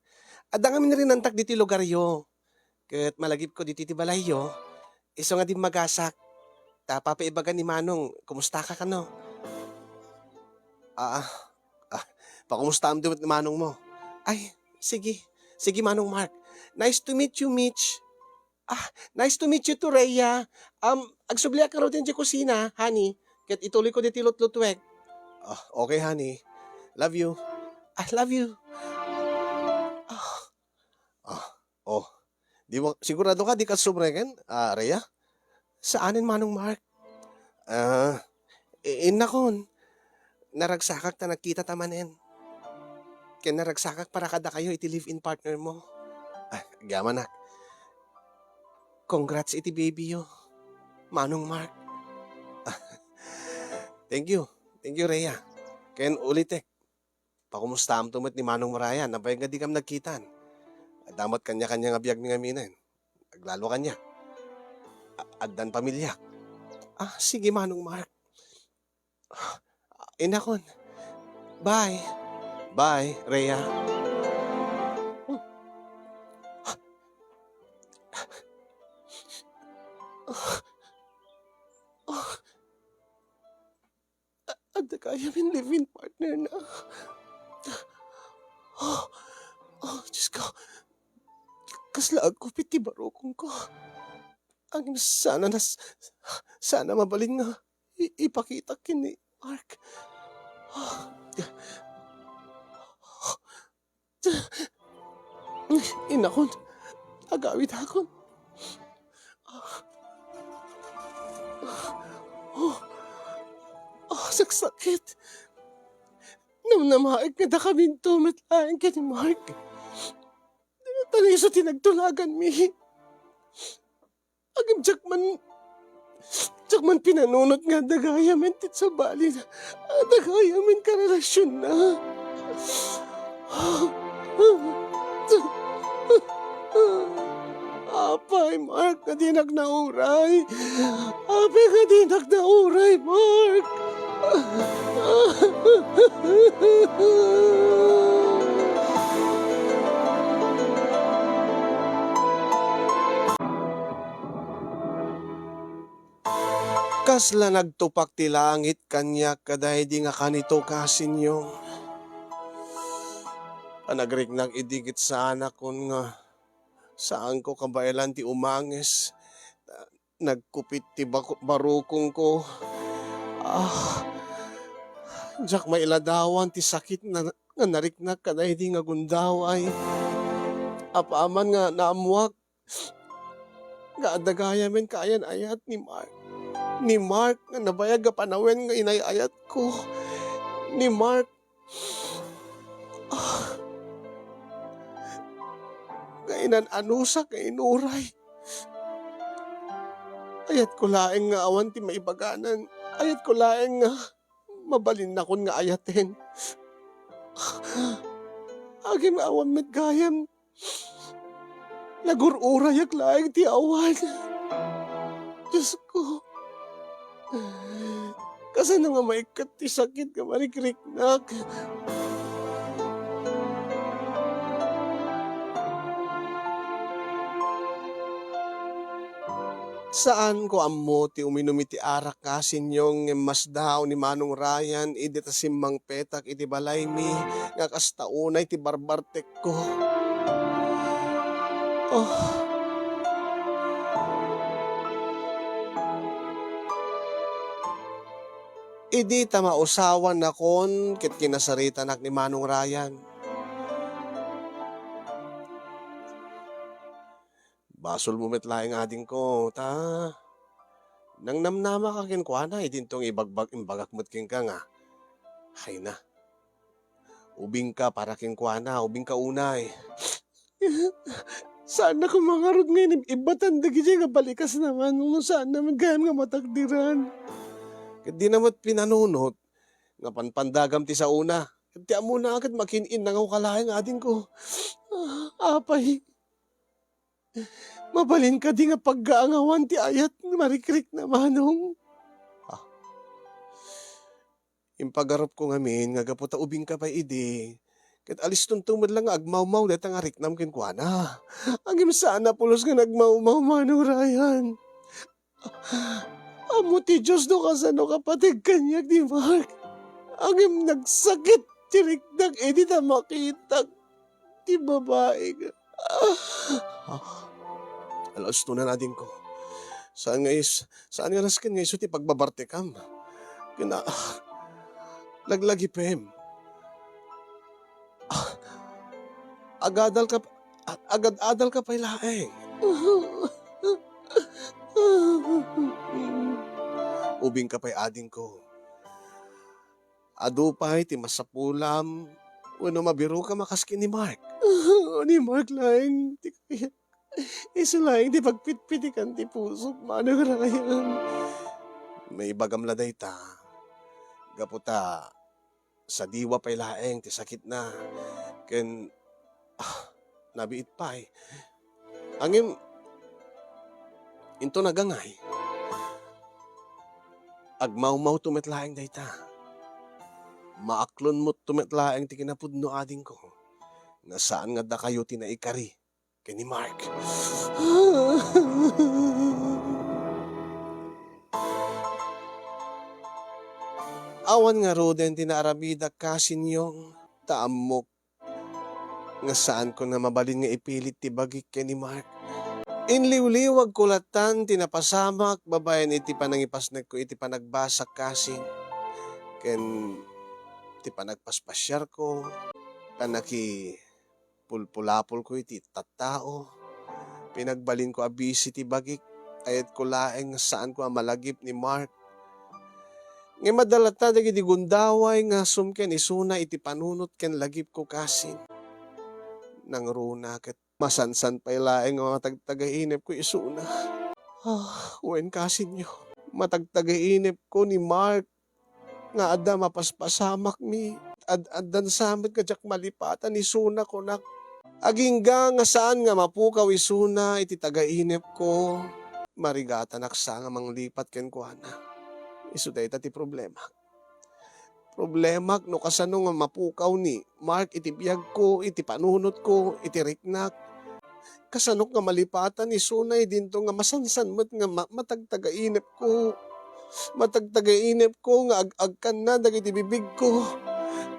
Adda ngamin rinantak diti lugaryo. Ket malagipko ditoy ti balayyo, isu nga dimmagasak. Ta papaibaga ni Manong, kumustaka kano? Ah, ah, pakumustaam met ni Manong mo. Ay, sige. Sige, Manong Mark. Nice to meet you, Mitch. Ah, nice to meet you too, Rhea. Um, agsubliak ngarud idiay kusina, honey. Ket ituloyko ditoy lutlutuek. Ah, okay, honey. Love you. I love you. Ah, ah, oh. Di mo, sigurado ka, di ka sumreken, ah, Rhea? Saanen, Manong Mark? Ah, i-, innakon. Naragsakak ta nagkitata manen. Ken naragsakak para kadakayo iti live-in partner mo. Ah, agyamanak. Congrats iti baby yo, Manong Mark. Thank you. Thank you, Rhea. Ken ulitek, pakumustaamto met ni Manong Ryan. Nabayag nga dikam nagkitan. Adda met kaniakania nga biagmi ngaminen. Aglalo kaniak. A-, addan pamiliak. Ah, sige, Manong Mark. Innakon. Bye. Bye, Rhea. Adda gayamen live-in partner na. Oh, oh, Diyos ko. Kasla agkupit ti barukongko. Ang sana nas-, sana mabalin nga i-, ipakitak ken ni Mark. Innakon, agawidakon. Oh, oh, saksakit. Namnamaek nga dakaminto met laeng ken ni Mark. Tan isu ti nagtulaganmi. Agim, diak man, diak man pinanunot nga adda gayamen ti sabali na, adda gayamen karelasionna. Apay, Mark, nga dinak nauray? Apay nga dinak nauray, Mark? Kasla nagtupak ti langit kaniak kadaydi nga kanito, kasinyo. Panagriknak idi ket saanakon nga saanko kabaelan ti umanges. Nagkupit ti baku-, barukongko. Ah, diak mailadawan ti sakit na, nga nariknak kadaydi nga gundaway. Apaman nga naammuak nga adda gayamen kaayan-ayat ni Mark. Ni Mark nga nabayag a panawen nga inay-ayatko. Ni Mark, ah, nga inan-anusak nga inuray. Ayatko laeng nga awan ti maibaganan. Ayatko laeng nga mabalinnakon nga ayaten. Agim awan met gayam. Nagur-urayak laeng ti awan. Diosko, kasano nga maikkat ti sakit nga marikriknak? Saanko ammo ti uminum iti arak, kasinyo, ngem masdaaw ni Manong Ryan idi ta simmangpetak iti balaymi nga kasta unay ti barbartekko. Oh. Idi ta mausawannakon ket kinasaritanak ni Manong Ryan. Basolmo met laeng, adingko, ta nangnamnamaka kenkuana idinto nga ibagbag-, imbagak met kenka nga, hayna, ubingka para kenkuana, ubingka unay. Saannak a mangarud nga inib-ibbatan dagiti nga balikasna, Manong, no saanna met gayam nga matakderan. Ket dina met pinanunot nga panpandagam ti saona. Ket ti ammona ket makin-innangawka laeng, adingko. Ah, apay. Mabalin kadi nga paggaangawan ti ayat nga marikrikna, Manong? Ah. Impagarupko ngamin nga gapu ta ubingka pay idi, ket alistonto met la nga agmawmaw dayta nga riknam kenkuana. Ngem saan a pulos nga nagmawmaw, Manong Ryan. Ammo ti Dios no kasano kapateg kaniak ni Mark. Ngem nagsakit ti riknak idi ta makitak ti babai nga, ah, alauston, adingko. Saan nga is-, saan nga nasken nga isu ti pagbabartekam. Ken, ah, laglagipem. Ah, agadalka, a-, agad-adalka pay laeng. Ubingka pay, adingko. Adu pay ti masapulam wenno mabirokam a kas ken ni Mark. Ni Mark laeng ti kayat. Isu laeng ti pagpitpitikan ti pusok, Manong Ryan. Maibagam la dayta, gapu ta sadiwa pay laeng ti sakitna, ken, ah, nabiit pay. Ngem, inton agangay, agmawmawto met laeng dayta. Maaklonmoto met laeng ti kinapudno, adingko, nga saan nga dakayo ti naikari ken ni Mark. Awan ngaruden ti naaramidak, kasinyo, ta ammok nga saanko nga mabalin nga ipilit ti bagik ken ni Mark. Inliwliwagko lattan ti napasamak babaen iti panangipasnekko iti panagbasak, kasin, ken ti panagpaspasiarko, panakipulpulapolko iti tattao. Pinagbalinko a bisi ti bagik. Ayatko laeng nga saanko a malagip ni Mark. Ngem adda latta dagiti gundaway nga sumken isuna iti panunot ken lagipko, kasin. Nangruna ket masansan pay laeng nga matagtagainepko isuna. Ah, wen, kasinyo, matagtagainepko ni Mark nga adda mapaspasamakmi. Ad-addan sa met nga diak malipatan isuna, kunak. Agingga nga saan nga mapukaw isuna iti tagainepko, marigatanak sa nga manglipat kenkuana. Isu dayta ti problema. Problemak no kasano nga mapukaw ni Mark iti biagko, iti panunotko, iti riknak. Kasanok nga malipatan isuna idinto nga masansan met nga ma-, matagtagainepko. Matagtagainepko nga ag-agkanna dagiti bibigko.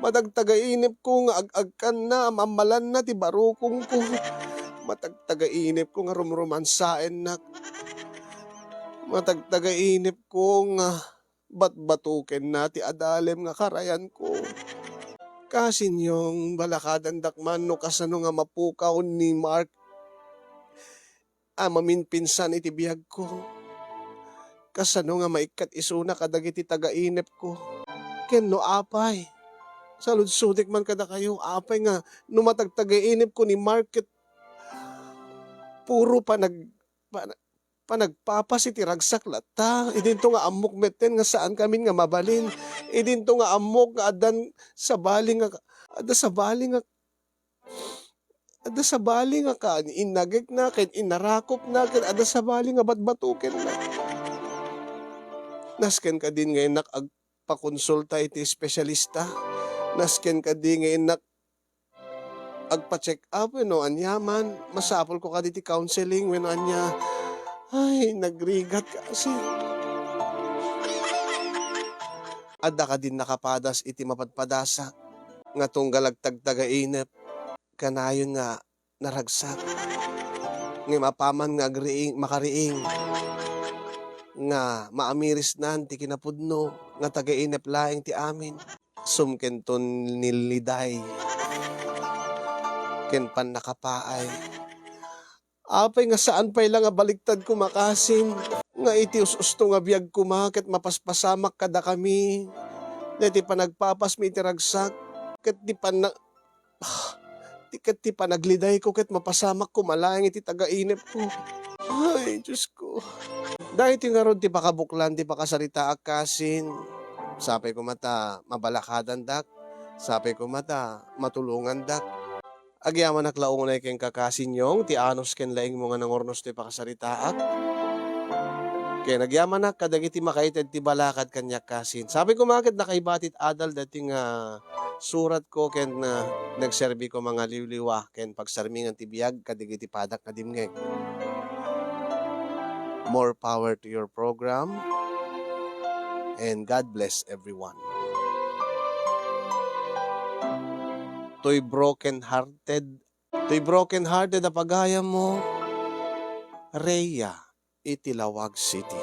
Matagtagainepko nga ag-agkanna, am-ammalanna ti barukongko. Matagtagainepko nga rumrumansaennak. Matagtagainepko nga batbatukenna ti adalem nga karayanko. Kasinyong, balakadandak man no kasano nga mapukaw ni Mark a maminpinsan iti biagko. Kasano nga maikkat isuna kadagiti tagainepko? Ken no apay, saludsodek man kadakayo, apay nga no matagtagainepko ni Mark ket puro panag-, pana-, panagpapas iti ragsak latta. Idinto nga ammok metten nga saan kamin nga mabalin. Idinto nga ammok nga addan sabali nga, adda sabali nga, adda sabali nga kaan, innagekna, ken inarakopna, ken adda sabali nga batbatukenna. Nasken kadin nga innak agpakonsulta iti espesyalista. Nasken kadi nga innak agpa-check up wenno aniaman, masapulko kadi ti counseling wenno ania. Ay, nagrigat kasi. Adda kadin nakapadas iti mapadpadasak nga tunggal agtagtagainep, kanayon nga naragsak. Ngem apaman nga agriing, makariing, nga maamirisnan ti kinapudno nga tagainep laeng ti amin. Sumkenton ni liday ken pannakapaay. Apay nga saan pay la nga baliktad koma kasin, nga iti us-usto nga biag koma ket mapaspasamak kadakami, daytoy panagpapasmi iti ragsak, ket ti panna-, ti, ket ti panaglidayko ket mapasamak koma laeng iti tagainepko. Ay, Diosko. Daytoy ngarud ti pakabuklan ti pakasaritaak kasin. Sapay koma ta mabalakadandak. Sapay koma ta matulongandak. Agyamanak la unay kenka, Kasinyong, ti anus ken laingmo nga nangurnos ti pakasaritaak. Ken agyamanak kadagiti makaited ti balakad kaniak, Kasin. Sapay koma ket nakaiba ti adal daytoy nga suratko ken, ah, nagserbi koma nga liwliwa ken pagsarmingan ti biag kadagiti padak nga dimngeg. More power to your program, and God bless everyone. Toy broken hearted, toy broken hearted a pagayammo, Rhea, iti Laoag City.